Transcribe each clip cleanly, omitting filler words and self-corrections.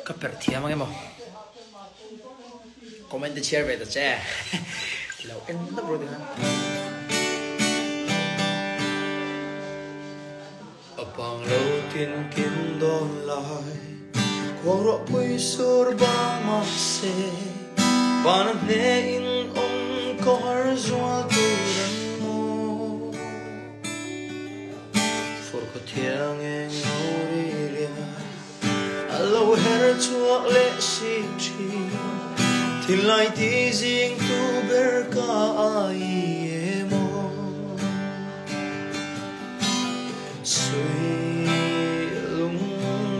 Ka perh thiam ang emaw? Comment te chhiar ve ta che. Lo en dap rawh tikhan. A pang lo tin kim dawn lai Khuang ruah pui sur bang mah se Van a hne in awm khaw har zual tur an maw Fur khaw thiang eng lo ri riai A lo her chhuak leh si thin Thin lai ti zing tu ber ka ai emaw Sui lung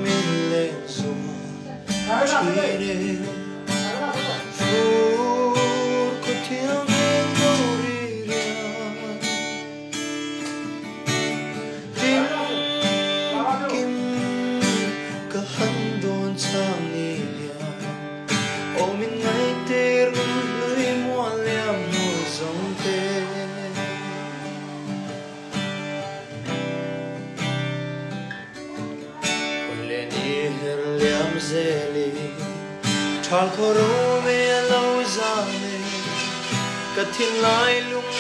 min len zual thin e Fur khaw thiang eng lo ri riai Tin kim ka han dawn chang ni hian Aw min ngaihtir ngun hlui mual liam hnu zawng te. Hun leh ni her liam zeli Thal khaw rum e a lo zan e Ka thinlai lung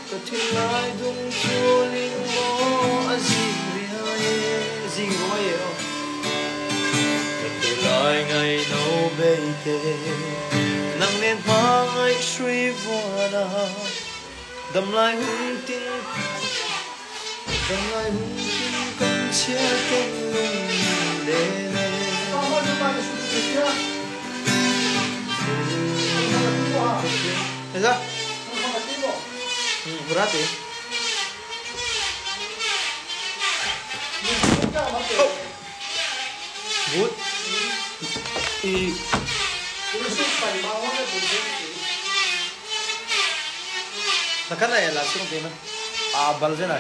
ka thinlai dung chu ling maw a zing riai e zing ruai e aw Ka tulai ngaino beite Nang nen hma ngaih hrui vuan a Damlai hun tin Damlai hun tin kan chhiar ten lung len e. Good. I Nakana ya la sung te man a bal zen a.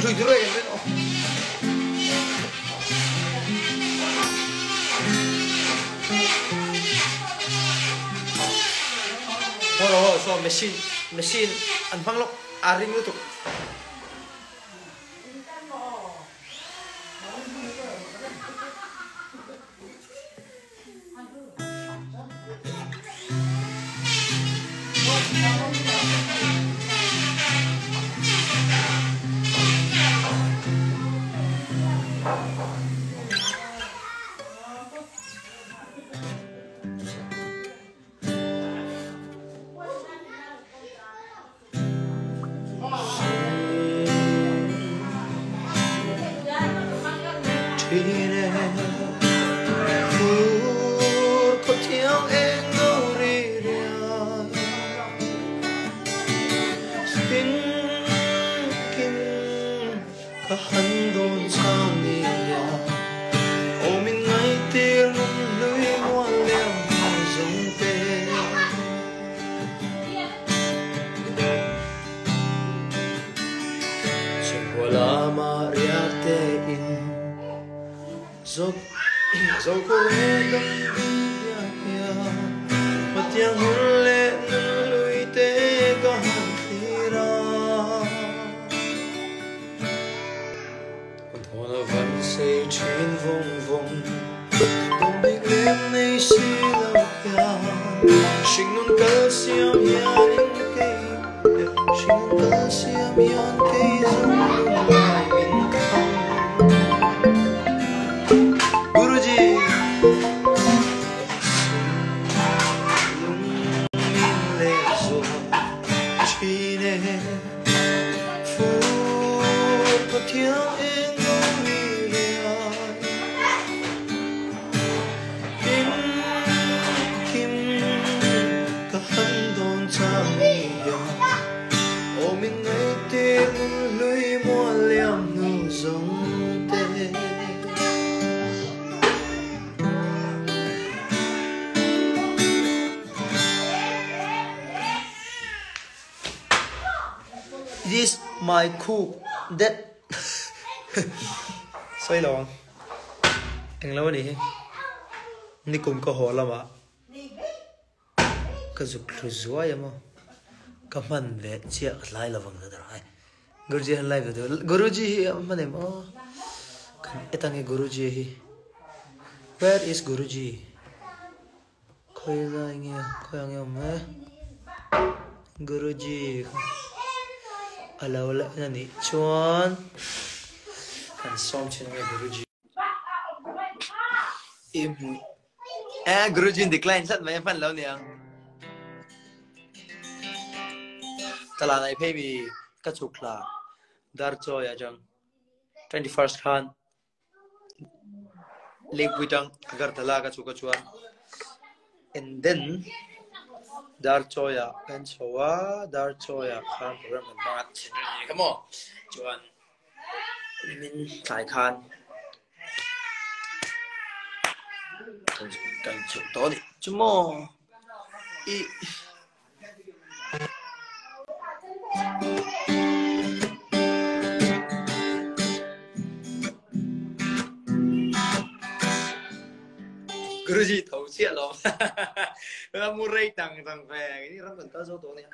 Rui rui em o. Ho ro ho so machine machine an hmang lo a ring lutuk. Thin e Fur khaw thiang eng no ri riai Tin kim ka han dawn chang ni hian Aw min ngaihtir nun hlui mual liam hmu zawng te. Chhungkua lama riak tein Zokhur he dam ding hian hian Pathian hun leh nun hlui te ka han thlir a. Ka thawn a van sei thin vawng vawng Dawm bik lem nei si lo hian Hringnun kal siam hianin kei Hringnun kal siam hian kei zawng lunglai min kham Guruji Lung min leh zual thin e. Fur khaw thiang eng lo ri riai Tin kim ka han dawn chang ni hian Aw min ngaihtir nun hlui mual liam hnu zawng te. This my cook that sawi lo ang englo a nih hi. Nikum ka haw lamah ka zuk thlu zuai a maw? Ka hman ve chiah ka tlai lovang ta deuh hai. Guruji han live deuh Guruji hi a hman em aw? Kan et ange Guruji hi. Where is Guruji? Khawi lai nge khawi ang nge awm e? Guruji kha a lo la en a nih chuan kan sawm thin ange Guruji. I hmu e Guruji in decline tlat mai a hman lo niang. Ka la nai phei mi ka chhuk thla dar chawi atang 21st khan Lengpui tang Agartala ka chhuk a chuan and then dar chawi ah kan chho a dar chawi ah khan program kan hmang a ka maw chuan Nimin tlai khan kan chhuk tawh a ni chu maw i Guruji tho chiah lo mu rei tang tang ve ni ram kan kal zo tawh a nia.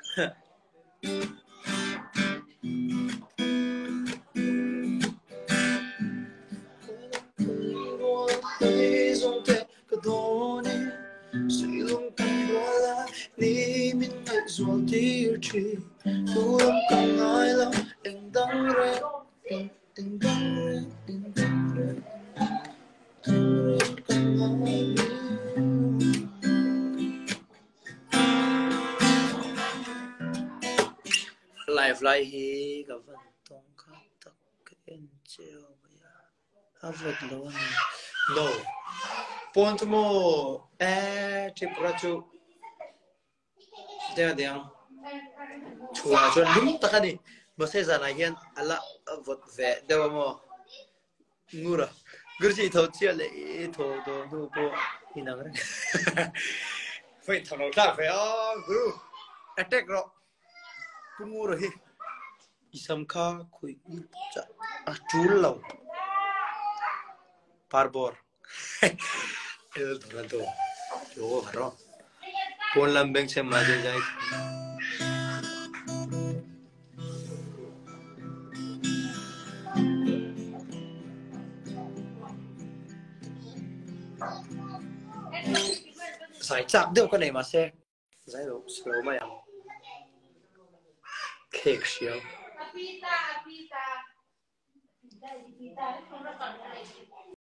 Live lai hi ka van tawng kha tak ka en cheu mai a, a vawt lo a ni. No. Pawn chu maw eh Tripura chu deng deng chhungah chuan lum tak a ni. Mahse zanah hian a la vawt ve deuh a maw. Ngura. Guruji tho chiah leh i tho dawn hnu pawh inang reng. Fai tho lo tlak ve a Guru. Attack rawh. Pu Ngura hi i sam kha khuih chah a tul lo. Parbawr. El Dorado. Yo haro. Pawn lam beng chhem ma je jai. Zai chak deuh ka nei mahse zai lo slow mai ang. Khek hriau.